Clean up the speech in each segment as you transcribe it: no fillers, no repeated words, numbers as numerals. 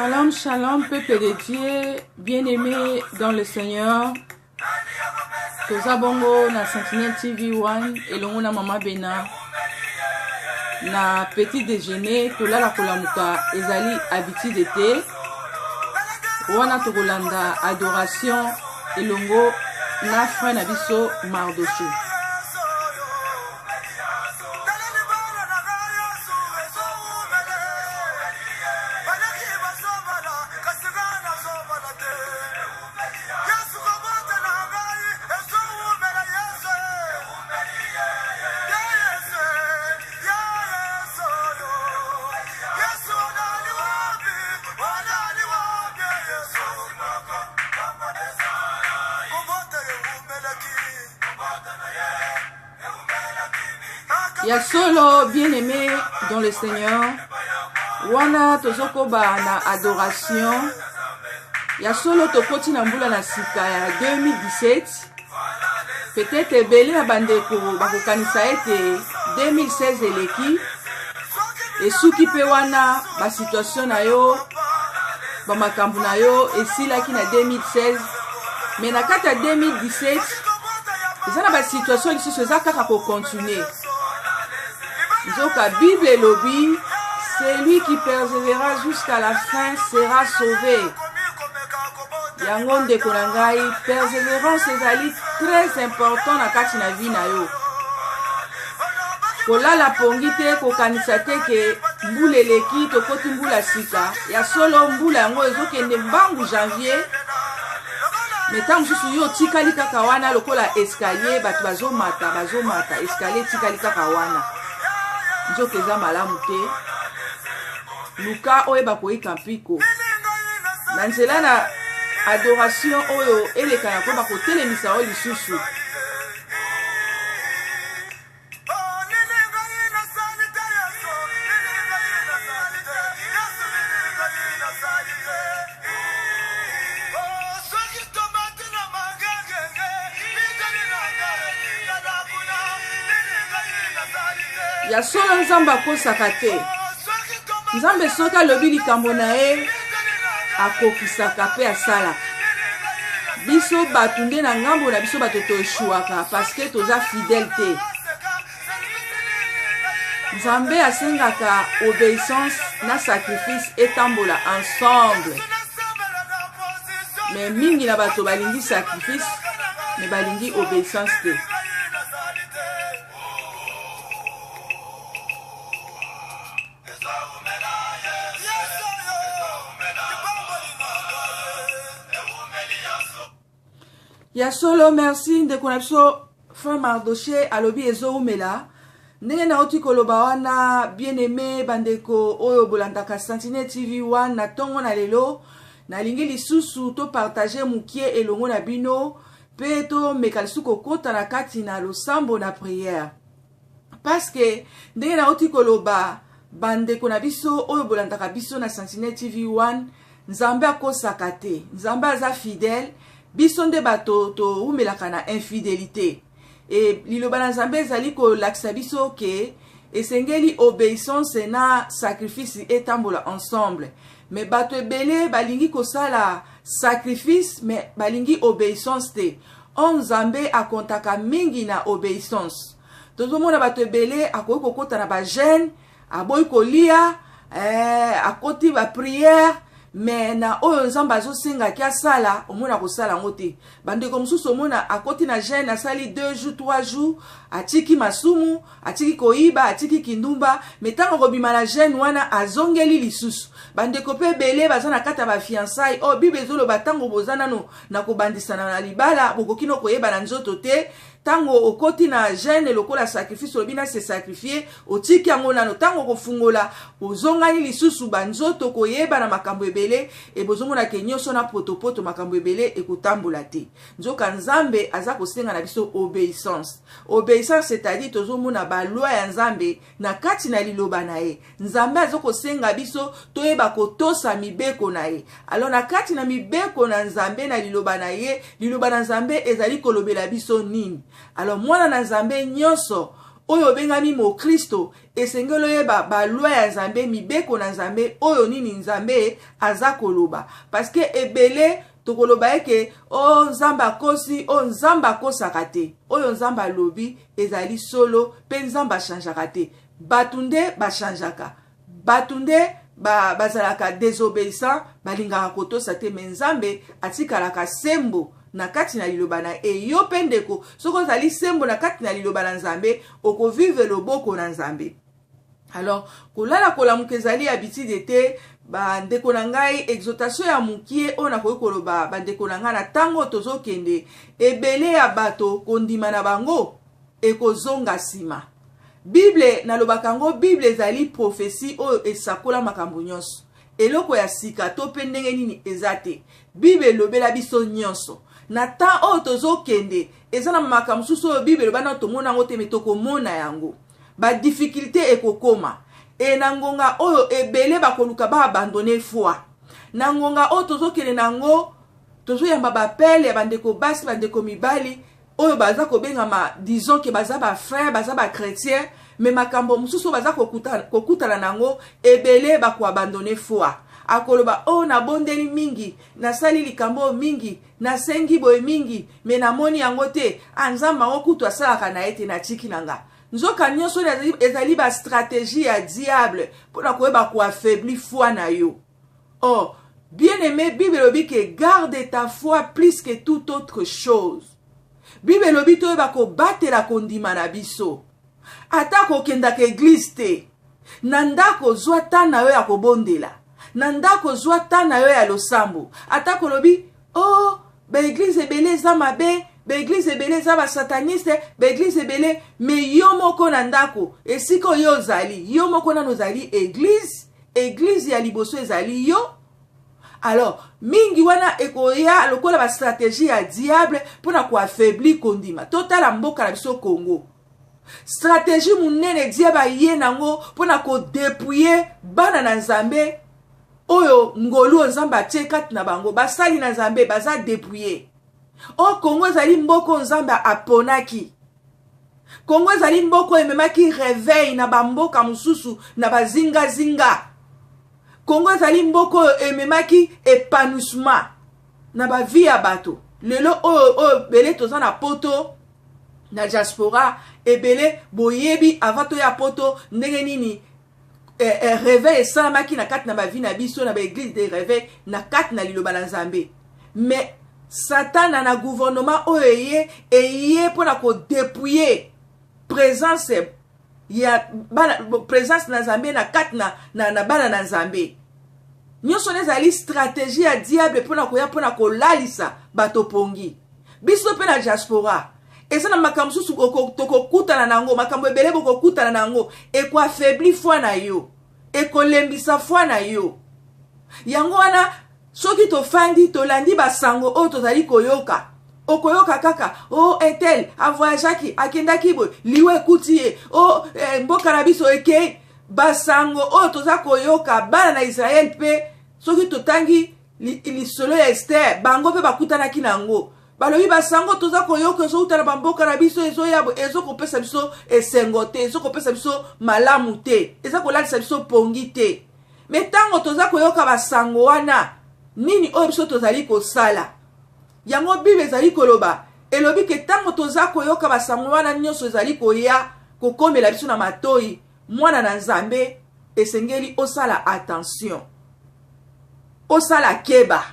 Shalom, shalom, peuple de Dieu, bien-aimé dans le Seigneur. Toza bongo na Sentinelle TV 1 elongo na Mama Bena na petit déjeuner tolala kolamuka ezali habitude te wana tokolanda adoration elongo na frère na biso Mardoche. Ya solo, bien-aimé dans le Seigneur, wana tozokoba na adoration. Ya solo, tokoti na mbula na sika ya 2017. Peut-être ebele na bandeko bakokanisa ete 2016 eleki, esuki mpe wana basituation na yo, bamakambo na yo esilaki na 2016. Me na kati ya 2017 eza na basituation lisusu eza kaka kocontinue. Nzoka Bible elobi, celui qui persévérera jusqu'à la fin sera sauvé. Yango ndeko na ngai, persévérance ezali très important na kati na vie na yo. Kolala pongi te, kokanisa te ke mbula eleki, tokoti mbula sika. Ya solo, mbula yango ezokende mbangu janvier, me ntango mosusu yo otikali kaka wana lokola escalier, bato bazomata bazomata, escalier etikali kaka wana. Nzoka eza malamu te. Luka oyeba koyika mpiko na nzela na adoration oyo eleka na koyeba kotelemisa yo lisusu. Ya solo, Nzambe akosaka te. Nzambe soki alobi likambo na ye, akokisaka mpe asalaka. Biso bato nde na ngambo na biso bato toeshuaka parce que toza fidèle te. Nzambe asengaka obéissance na sacrifice etambola ensemble, mais mingi na bato balingi sacrifice mais balingi obéissance te. Ya solo, merci ndeko na biso frère Mardoche, alobi ezowumela. Ndenge nauti koloba wana, bien aimé bandeko oyo bolandaka Sentinelle TV 1 na ntongo na lelo, nalingi lisusu topartage mokie elongo na bino mpe tomeka lisusu kokota na kati na losambo na prière, parce que ndenge nauti koloba, bandeko na biso oyo bolandaka biso na Sentinelle TV 1, Nzambe akosaka te, Nzambe aza fidèle. Biso nde bato towumelaka na infidélité. E liloba na Nzambe ezali kolakisa biso ke esengeli obéissance na sacrifice etambola ensemble. Mais bato ebele balingi kosala sacrifice mais balingi obéissance te. Or Nzambe akontaka mingi na obéissance. Tozomona bato ebele akoki kokota na bajeûne, aboyi kolia, akoti baprière, mais na oyo Nzambe azosengaki asala, omona kosala yango te. Bandeko mosusu omona akoti na jeûne, asali 2 jours, 3 jours, atiki masumu, atiki koyiba, atiki kindumba, mais ntango akobima na jeûne wana, azongeli lisusu. Bandeko mpe ebele baza na kati ya bafiançailles oyo Bible ezoloba, ntango boza nano na kobandisana na libala, bokoki no koyeba na nzoto te. Ntango okoti na jeûne lokola sacrifice, olobi na se sacrifier, otiki yango nano, ntango okofungola, ozongani lisusu banzoto, koyeba na makambo ebele. E bozomona ke nyonso na potopoto, makambo ebele ekotambola te. Nzoka Nzambe aza kosenga na biso obéissance. Obéissance, c'est-à-dire tozomona baloi ya Nzambe na kati na liloba na ye. Nzambe aza kosenga biso toyeba kotosa mibeko na ye. Alors na kati na mibeko na Nzambe, na liloba na ye, liloba na Nzambe ezali kolobela biso nini? Alors mwana na Nzambe nyonso Oyo obengami mokristo, esengeli oyeba baloi ya Nzambe, mibeko na Nzambe, oyo nini Nzambe aza koloba. Parce que ebele tokoloba eke o oh, Nzambe akosi, o oh, Nzambe akosaka te. Oyo Nzambe alobi ezali solo, mpe Nzambe achangeaka te. Bato nde bachangeaka, bato nde ba, bazalaka desobéissant, balingaka kotosa te, me Nzambe atikalaka sembo na kati na liloba na e. Yo mpe ndeko, soki ozali sembo na kati na liloba na Nzambe, okovivre loboko na Nzambe. Alors kolala kolamuka ezali habitude te. Bandeko na ngai, exhortation ya mokie oyo nakoki koloba, bandeko na ngai, na ntango tozokende, ebele ya bato kondima na bango ekozonga nsima. Bible, nalobaka yango, Bible ezali prophetie oyo esakola makambo nyonso. Eloko ya sika to mpe ndenge nini eza te. Bible elobela biso nyonso. Na temps oyo tozokende, eza na makambo mosusu oyo Bible eloba nano tomona yango te, me tokomona yango. Badifficulté ekokoma. E na ngonga oyo ebele bakoluka baabandonner foi. Na ngonga oyo tozokende na yango, tozoyamba baappel ya bandeko basi, bandeko mibali oyo baza kobengama, disons ke baza bafrère, baza bachrétien, me makambo mosusu oyo baza kokutana na yango, ebele bakoabandonner foi. Akoloba: "Oyo oh, nabondeli mingi, nasali likambo oyo mingi, nasengi boye mingi, me namoni yango te. Ah, Nzambe yango kutu asalaka na ye te, natiki na nga." Nzoka nyonso ezali bastratégie ya diable mpona koyeba koaffaiblir foi na yo. Or, bien aimé, Bible elobi ke garde ta foi plus que toute autre chose. Bible elobi toyeba kobatela kondima na biso. Ata kokendaka église te, na ndako zwa ta na yo ya kobondela, na ndako zwa ta na yo ya losambo. Ata kolobi: "O oh, baéglise ebele eza mabe, baéglise ebele eza basataniste, baéglise ebele", me yo moko na ndako, esika oyo ozali, yo moko nano ozali église. Église ya liboso ezali yo. Alors mingi wana ekoya lokola bastratégie ya diable mpona koaffaiblir kondima. Totala mboka na biso Congo, stratégie monene diable aye nango mpona kodépouiller bana na Nzambe oyo ngolu oyo Nzambe atie kati na bango. Basali na Nzambe baza dépouillés. O Kongo ezali mboka oyo Nzambe aponaki. Kongo ezali mboka oyo ememaki réveil na bamboka mosusu na bazingazinga. Kongo ezali mboka oyo ememaki épanouissement na bavie ya bato. Lelo oyo ebele toza na poto, na diaspora, ebele boyebi avant toya poto ndenge nini réveil esalamaki na kati na bavie na biso, na baéglise de réveil, na kati na liloba na Nzambe. Mais Satana na gouvernement oyo eye mpona kodépouiller présence ya bana, présence na Nzambe na kati na bana na Nzambe. Nyonso wana ezali stratégie ya diable mpona koya mpona kolalisa bato pongi. Biso mpe na diaspora, eza na makambo mosusu tokokutana na yango, makambo ebele bokokutana na yango, ekoaffaiblir foi na yo, ekolembisa foi na yo. Yango wana soki tofandi, tolandi basango oyo tozali koyoka, okoyoka kaka: "O oh, un tel avoyageaki, akendaki boye, liwa ekuti ye." O oh, mboka na biso ekei. Basango oyo toza koyoka, bana na Israele mpe, soki totangi lisolo ya Ester, bango mpe bakutanaki na yango. Balobi basango toza koyoka ezouta na bamboka na biso, ezoya, ezokopesa biso esengo te, ezokopesa biso malamu te, eza kolalisa biso pongi te. Me ntango toza koyoka basango wana, nini oyo biso tozali kosala? Yango Bible ezali koloba, elobi ke ntango toza koyoka basango wana nyonso ezali koya kokomela biso na matoi, mwana na Nzambe, esengeli osala attention, osala keba.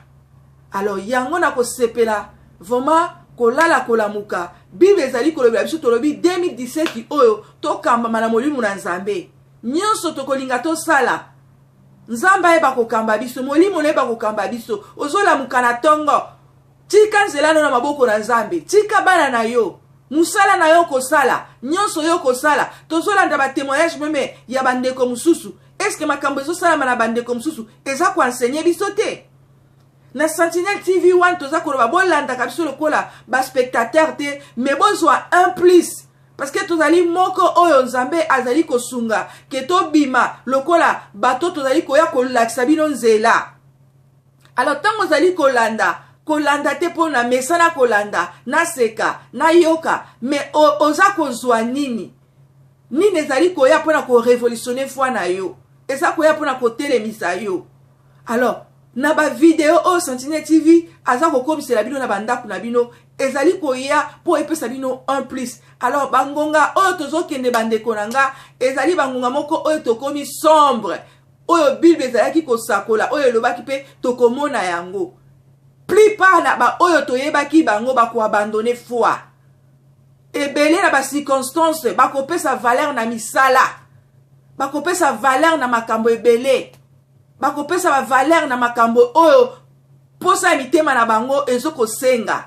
Alors yango na kosepela vraiment kolala kolamuka, Bible ezali kolobela biso. Tolobi 2017 oyo tokambama na molimo na Nzambe. Nyonso tokolinga tosala, Nzambe ayeba kokamba biso, molimo nayeba kokamba biso. Ozolamuka na ntongo, tika nzela no na maboko na Nzambe. Tika bana na yo, mosala na yo kosala, nyonso yo kosala. Tozolanda batémoignage même ya bandeko mosusu. Eske makambo ezosalama na bandeko mosusu eza koenseigner biso te? Na Sentinelle TV 1 toza koloba, bolandaka biso lokola baspectateur te, mais bozwa un plus, parce que tozali moko oyo Nzambe azali kosunga ke tobima lokola bato tozali koya kolakisa bino nzela. Alors ntango ozali kolanda, kolanda te mpo na mesana kolanda, naseka, nayoka, mais oza kozwa nini? Nini ezali koya mpo na korevolutionne foi na yo? Eza koya mpo na kotelemisa yo. Alors, na bavideo oyo Sentinelle TV aza kokomisela bino na bandako na bino, ezali koya mpo epesa bino un plus. Alors, bangonga oyo tozokende, bandeko na nga, ezali bangonga moko oyo tokomi sombre, oyo Bible ezalaki kosakola, oyo elobaki mpe tokomona yango. Plupart na baoyo toyebaki bango bakoabandone foi. Ebele na bacirconstance bakopesa valeur na misala, bakopesa valeur na makambo ebele, bakopesa bavaleur na makambo oyo posa ya mitema na bango ezokosenga.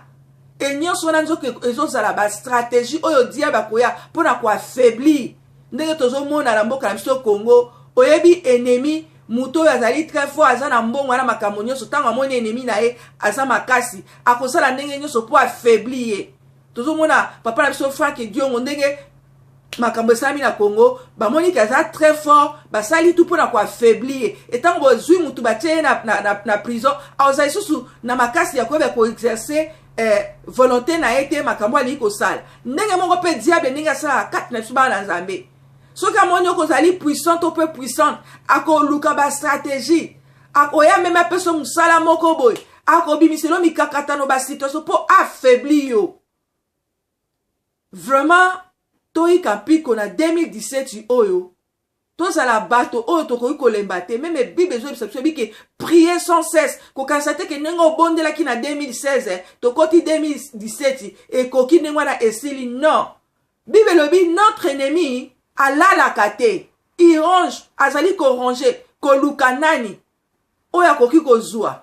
E nyonso wana nzoka ezozala bastratégie oyo diable akoya mpona koaffaiblir. Ndenge tozomona na mboka na biso Congo, oyebi ennemi, moto oyo azali très fort, aza na mbongo wana, makambo nyonso, ntango amoni ennemi na ye aza makasi, akosala ndenge nyonso mpo affaiblir ye. Tozomona papa na biso Frank Diongo, ndenge makambo esalami na Congo, bamoni ke aza très fort, basali tu mpona koaffaiblir ye. Etango bozwi mutu, batie ye na prison, akozala lisusu na makasi ya koyeba koexercer volonté na ye te, makambo alingi kosala. Ndenge moko mpe diable, ndenge asalaka kati na biso bana na Nzambe, soki amoni okozali puissant to mpe puissante, akoluka bastratégie, akoya même apesa mosala moko boye, akobimiselo mikakatano, basituation mpo affaiblir yo. Vraiment, toyika mpiko na 2017 oyo, tozala bato oyo tokoki kolemba te. Même Bible ezoyebisa biso ebike prier sans cesse. Kokanisa te ke ndenge obondelaki na 2016, tokoti 2017, ekoki ndenge wana, esili. Non, Bible elobi notre ennemi alalaka te, il ronge, azali koronger, koluka nani oyo akoki kozwa.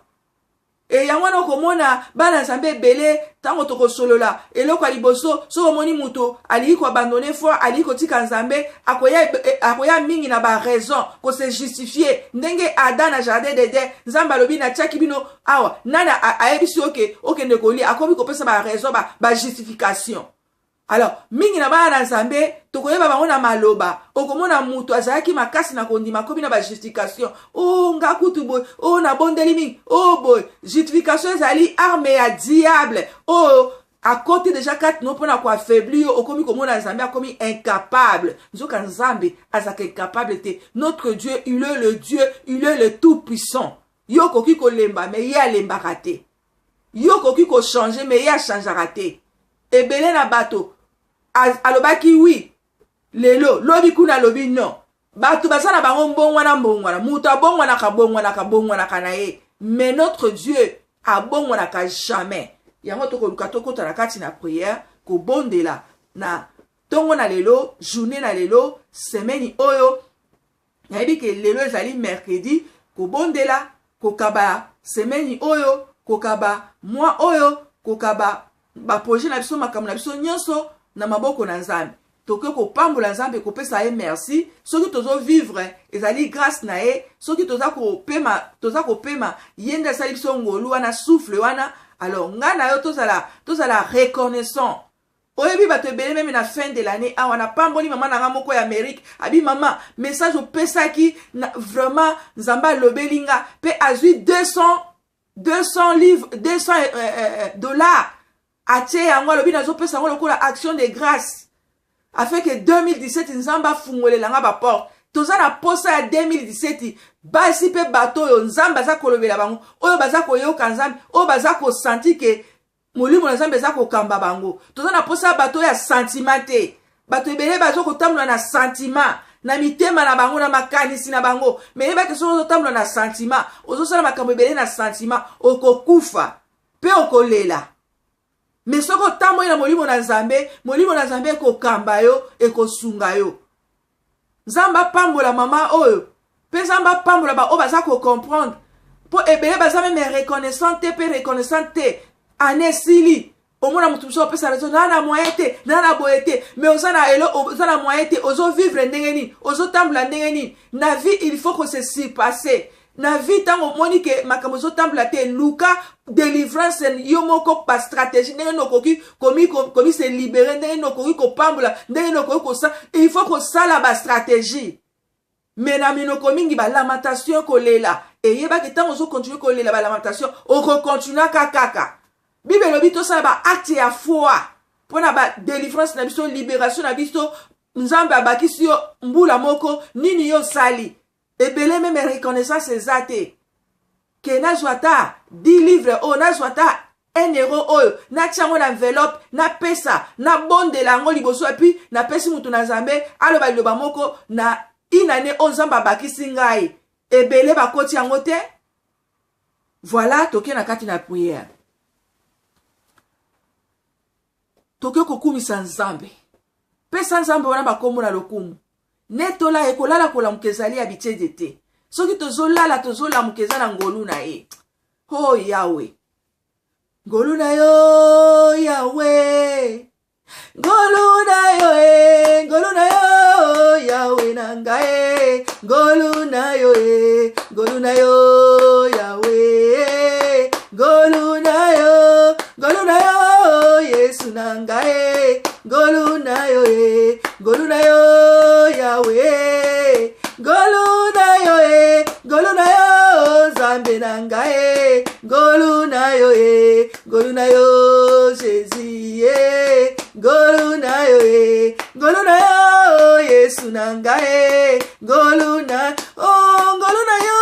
E yango wana okomona bana Nzambe ebele, ntango tokosolola, eloko ya liboso, soki omoni moto alingi koabandonner foi, alingi kotika Nzambe, akoya mingi na baraison kose justifier, ndenge Adam na jardin d'Eden. Nzambe alobi: "Natiaki bino awa, nani ayebisi oke okende kolia?" Akomi kopesa baraison, bajustification. Alors, mingi na bana na Nzambe, tokoyeba bango na maloba. Okomona moto azalaki makasi na kondima, akomi na bajustification: "O oh, nga kutu boye, o oh, nabondeli mingi, o oh, boye." Justification ezali arme ya diable oyo oh, akoti déjà kati no mpona koaffaiblir yo. Okomi komona Nzambe akomi incapable, nzoka Nzambe azalaka incapable te. Notre Dieu, il est le Dieu, il est le tout puissant. Yo okoki kolemba, mais ye alembaka te. Yo okoki kochanger, mais ye achangeaka te. Ebele na bato alobaki oui lelo, lobi kuna alobi non. Bato baza na bango mbongwana mbongwana, moto abongwanaka, bongwanaka, bongwanaka na ye, mais notre Dieu abongwanaka jamais. Yango tokoluka tokɔta na kati na prière, kobondela na ntongo na lelo, journée na lelo, semaine oyo. Nayebi ke lelo ezali mercredi, kobondela, kokaba semaine oyo, kokaba mwa oyo, kokaba baprojet na biso, makambo na biso nyonso na maboko na Nzambe. Tokoki kopambola Nzambe, kopesa ye merci. Soki tozovivre, ezali grâce na ye. Soki toza kopema, toza kopema, ye nde asali biso ngolu wana, souffle wana. Alors, ngai na yo tozala reconnaissant. Oyebi, bato ebele, même na fin de l'année awa, napamboli mama na nga moko ya Amérique, abi: "Mama, message opesaki na, vraiment Nzambe alobeli nga." Mpe azwi 200 livres, 200 dollars, atie yango, alobi: "Nazopesa yango lokola action de grâce afin que 2017 Nzambe afungolela nga baporte." Toza na posa ya 2017, basi mpe bato oyo Nzambe aza kolobela bango, oyo baza koyoka Nzambe, oyo baza kosentir ke molimo na Nzambe eza kokamba bango. Toza na posa ya bato oyo ya sentiment te. Bato ebele baza kotambola na sentiment na mitema na bango, na makanisi na bango. Mais yebaki, soki ozotambola na sentiment, ozosala makambo ebele na sentiment, okokufa mpe okolela. Mais soki otamboli na molimo na Nzambe, molimo na Nzambe ekokamba yo, ekosunga yo. Nzambe apambola mama oyo, mpe Nzambe apambola baoyo baza kocomprendre, mpo ebele baza même reconnaissant te mpe reconnaissant te. Ane esili, omona motu mosusu opesa raison: "Naa na moyen te, naa na boye te." Mais oza na elo, oza na moyen te, ozovivre ndenge nini? Ozotambola ndenge nini na vie? Il faut kose surpasser na vie. Ntango omoni ke makambo ezotambola te, luka délivrance yo moko, bastratégie, ndenge nini okoki komi se libérer, ndenge nini okoki kopambola, ndenge nini okoki kosala. Il faut kosala bastratégie. Mais na minoko mingi, balamentation, kolela, eyebaki ntango ozocontinuer kolela, balamentation, okocontinuaka kaka. Bible elobi tosala baacte ya foi mpo na badélivrance na biso, libération na biso. Nzambe abakisi yo mbula moko, nini yo osali? Ebele meme reconnaissance eza te. Ke nazwa ata 10 livre oyo, nazwa ata 1 euro oyo, natia yango na enveloppe, napesa, nabondela yango liboso, epuis napesi motu na Nzambe aloba liloba moko na inane oyo Nzambe abakisi ngai. Ebele bakoti yango te. Voilà, toke na kati na prière, toke kokumisa Nzambe. Pesa Nzambe wana bakombo na lokumu. Netola ekolala kolamuka ezali ya bitiede te. Soki tozolala tozolamuka eza na ngolu na ye. O oh, Yawe, ngolu na yo Yawe, ngolu na yo e, ngolu na yo Yawe na ngai, ngolu na yo e, ngolu na yo Yawe, ngolu na yo, ngolu na yo Yesu na ngai, ngolu na yo e, ngolu na yo Yawe, ngolu na yo e, ngolu na yo Nzambe na ngai, ngolu na yo e, ngolu na yo Jésus e, ngolu na yo e, ngolu na yo Yesu na ngai, ngolu na, oh, ngolu na yo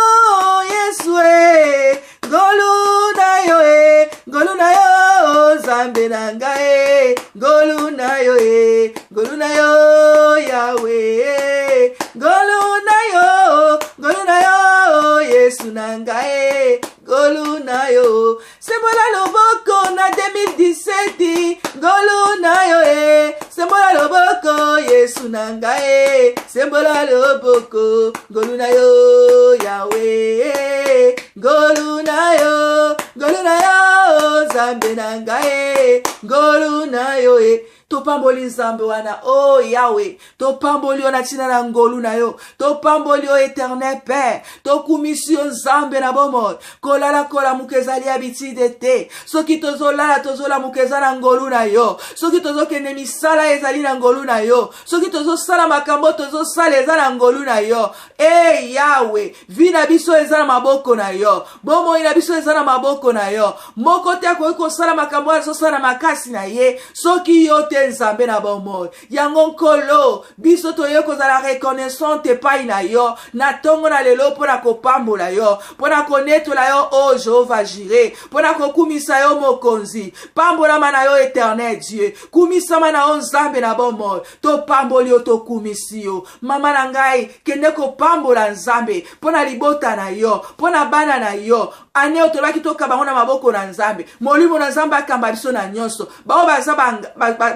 Yesu e, ngolu na yo e, ngolu na yo Nzambe na ngai, ngolu na yo e, ngolu na yo Yawe, ngolu na yo, ngolu na yo Yesu na ngai, ngolu na yo. Sembola loboko na 2017, ngolu na yo e, sembola loboko Yesu na ngai, sembola loboko, ngolu na yo Yawe, ngolu na yo, ngolu na yo Nzambe na ngai, ngolu na yo e. Topamboli Nzambe wana, o oh, Yawe, topamboli yo na ntina na ngolu na yo, topamboli yo Eternel Père, tokumisi yo Nzambe na bomoi. Kolala kolamuka ezali habitude te. Soki tozolala tozolamuka eza na ngolu na yo. Soki tozokende misala ezali na ngolu na yo. Soki tozosala makambo tozosala eza na ngolu na yo. E hey, Yawe, vi na biso eza na maboko na yo, bomoi na biso eza na maboko na yo. Moko te akoki kosala makambo oyo azosala na makasi na ye soki yo te, Nzambe na bomoi. Yango Nkolo, biso toye kozala reconnaissante epai na yo na ntongo na lelo, mpo na kopambola yo, mpo na konetola yo, o Jehova Jire, mpo na kokumisa yo Mokonzi. Pambolama na yo Eternel Dieu, kumisama na yo Nzambe na bomoi. Topamboli yo, tokumisi yo. Mama na ngai, kende kopambola Nzambe mpo na libota na yo, mpo na bana na yo. Ane oyo tolobaki tokaba yango na maboko na Nzambe. Molimo na Nzambe akamba biso na nyonso. Baoyo baza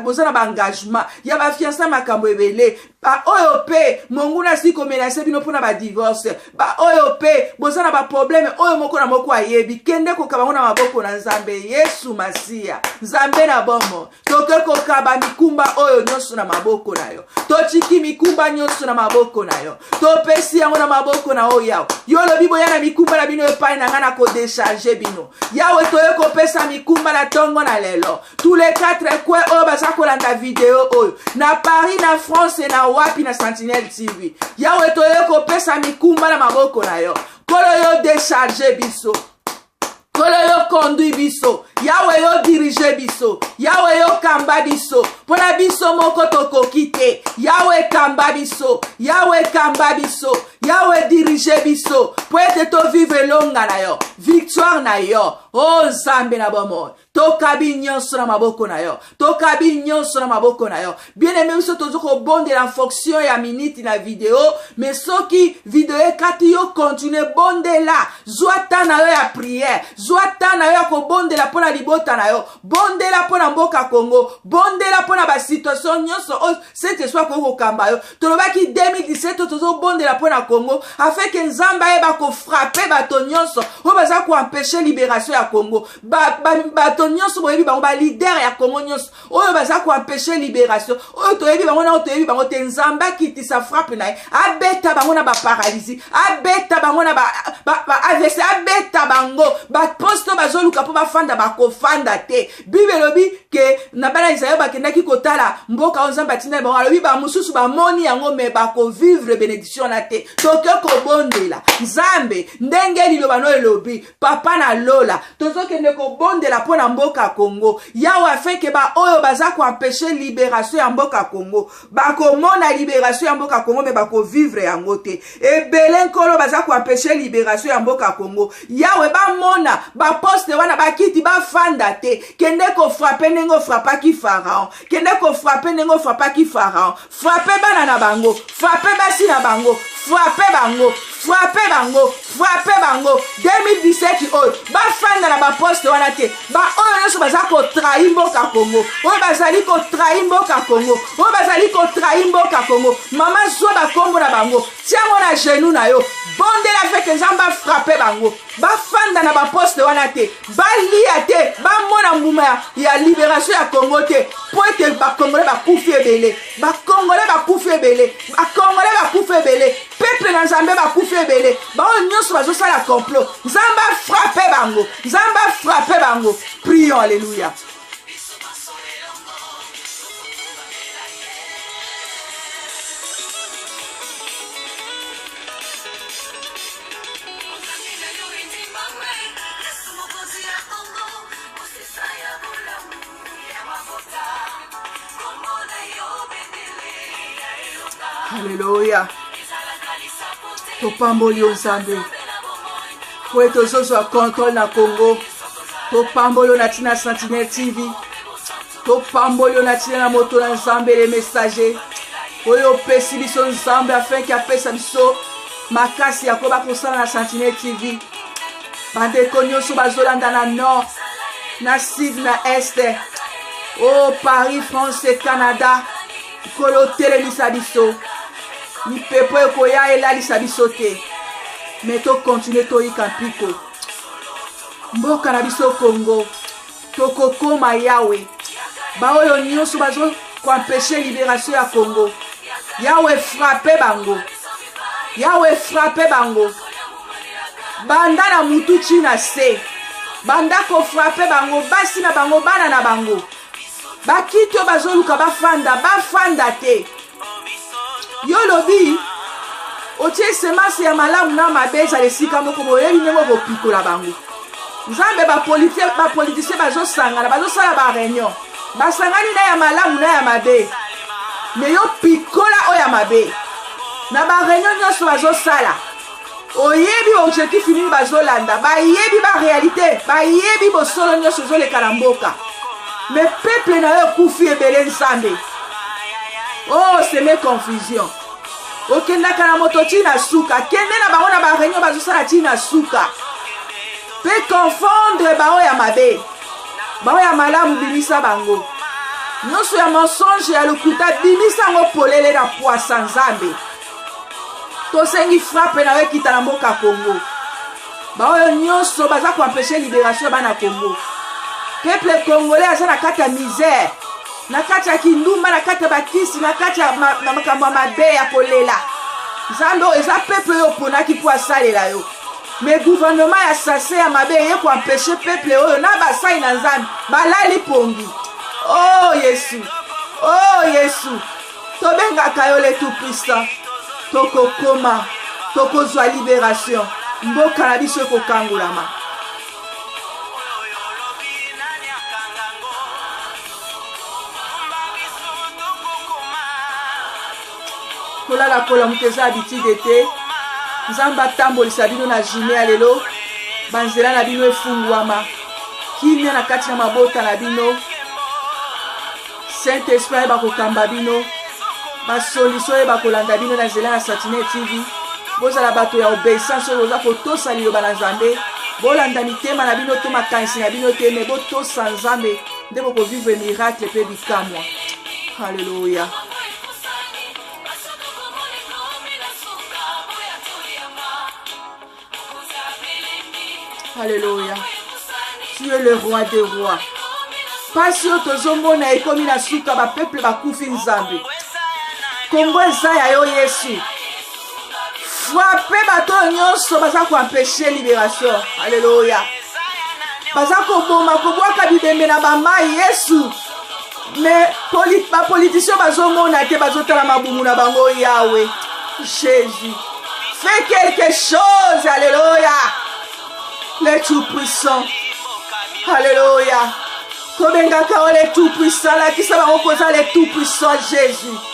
boza na baengagement ya bafiansa, makambo ebele, baoyo mpe monguna asili komenase bino mpona badivorce, baoyo mpe boza na baproblème oyo moko na moko ayebi, kende kokaba yango na maboko na Nzambe Yesu Masiya, Nzambe na bomo. Toke kokaba mikumba oyo nyonso na maboko na yo. Totiki mikumba nyonso na maboko na yo, topesi yango na maboko na oyo Yawe. Yo olobi boya na mikumba na bino epai na ngai, na kodecharge bino. Yawe, toye kopesa mikumba na ntongo na lelo. Tous les quatre coins oyo baza kolanda video oyo, na Paris, na France, na wapi, na Sentinelle TV, Yawe, toye kopesa mikumba na maboko na yo. Nkolo, yo decharge biso. Nkolo, yo conduit biso. Yawe, yo dirige biso. Yawe, yo kamba biso, mpo na biso moko tokoki te. Yawe, kamba biso. Yawe, kamba biso. Yawe, dirige biso mpo ete tovivre elonga na yo, victoire na yo. O Nzambe na bomoi, tokabi nyonso na maboko na yo, tokabi nyonso na maboko na yo. Bien aimé, biso tozo kobondela en fonction ya miniti na video, mais soki video ekati, yo continue bondela. Zwa temps na yo ya prière, zwa temps na yo ya kobondela mpo na libota na yo, bondela mpo na mboka Congo, bondela mpo na basituation nyonso oyo Saint Esprit akoki kokamba yo. Tolobaki 2017 tozobondela mpo na Congo afin ke Nzambe ayeba kofrapper bato nyonso oyo baza koempêcher libération ya Congo. Bato nyonso boyebi bango, baleader ya Congo nyonso oyo baza koempêcher libération oyo, toyebi bango na oyo toyebi bango te, Nzambe akitisa frappe na ye, abeta bango na baparalysie, abeta bango na ba AVC, abeta bango baposte oyo bazoluka mpo bafanda, bakofanda te. Bible elobi ke na bana Israel bakendaki kotala mboka oyo Nzambe atindaki bango, alobi bamosusu bamoni yango me bakovivre bénédiction na te. Toke kobondela Nzambe ndenge liloba no elobi. TV papa na lola tozokende kobondela mpo na mboka Congo yawe afin ke baoyo baza koempeshe liberation ya mboka Congo bakomona liberation ya mboka Congo me bakovivre yango te ebele nkolo baza koempeshe liberation ya mboka Congo yawe bamona baposte wana bakiti bafanda te kende kofrape ndenge ofrapaki pharaon kende kofrape ndenge ofrapaki pharaon frape bana na bango frape basi na bango frape bango frape bango frape bango 2017 oyo bafanda na baposte wana te baoyo nyonso baza kotrahi mboka kongo oyo bazali kotrahi mboka kongo oyo bazali kotrahi mboka kongo mama zwa bakombo na bango tiango na genou na yo bondela feke nzambe afrape bango bafanda na baposte wana te balia te bamona mbuma ya, ya liberation ya congo te mpo ete bakongole bakufi ebele bakongole bakufi ebele bakongole bakufi ebele peuple na nzambe bakufi ebele baoyo nyonso bazosala complot nzambe afrape bango nzambe afrape bango prions alleluya Alléluia. topamboli yo nzambe po ete ozozwa controle na congo topamboli yo na ntina sentinelle tv topamboli yo na ntina na moto na nzambe le messager oyo opesi biso nzambe afin ke apesa biso makasi ya koba kosala na sentinelle tv bandeko nyonso bazolanda na nord na sud na est o oh, paris france canada nkolo otelemisa biso mipepo ekoya elalisa biso te me tokontinue toyika mpiko mboka na biso kongo tokokoma yawe baoyo nyonso bazo koempeshe liberation ya congo yawe frappe bango yawe frappe bango banda na mutu ti na se banda kofrape bango basi na bango bana na bango bakiti oyo bazoluka bafanda bafanda te yo olobi otie semence ya malamu na mabe ezala esika moko boyebi ndenge okopikola bango nzambe bapolitisien bazosangana bazosala bareunion basangani na ya malamu na ya mabe me yo pikola oyo ya mabe na bareunion nyonso bazosala oyebi objectif nini bazolanda bayebi barealité bayebi bosolo nyonso ezoleka na mboka me peuple na yo ekufi ebele nzambe oh seme confusion okendaka na moto ti na suka kende na bango na bareunion bazosala ti na suka mpe confondre bango ya mabe bango ya malamu bimisa bango nyonso ya mensonge ya lokuta bimisa yango polele na pwasa nzambe tosengi frappe na yo ekita na mboka congo baoyo nyonso baza koempeshe liberation ya bana congo peuple congolais aza na kati ya misère na kati ya kindumba na kati ya bakisi na kati ya makambo ya mabe ya kolela nzambe oyo eza peuple oyo oponaki mpo asalela yo me gouvernement ya sase ya mabe eye koempeshe peuple oyo na basali na nzambe balali pongi o oh, yesu o oh, yesu tobengaka yo le tout puissant tokokoma tokozwa liberation mboka na biso ekokangolama kolala kolamuka eza habitude te nzambe atambolisa bino na journée ya lelo banzela na bino efungwama kimia na kati na mabota na bino Saint Esprit ayeba kokamba bino, basolution oyeba kolanda bino na nzela ya Sentinelle TV. Bozala bato ya obeissance oyo boza kotosa liloba na Nzambe. Bolanda mitema na bino to makanisi na bino te, me botosa Nzambe nde bokovivre miracle mpe bikamwa. Haleluya. Alléluia. Tu es le roi des rois. Pasi oyo tozomona ekomi na suka bapeuple bakufi nzambe. Kongo eza ya yo Yesu. Frappe bato oyo nyonso baza koempeshe liberation. Alléluia. Baza koboma kobwaka bibembe na bamai Yesu. Mais bapoliticien bazomona te bazotala mabumu na bango Yahweh. Jésus. Fais quelque chose, alléluia. Le tout puissant. Alléluia. Tobengaka yo le tout puissant, lakisa bango koza le tout puissant Jésus.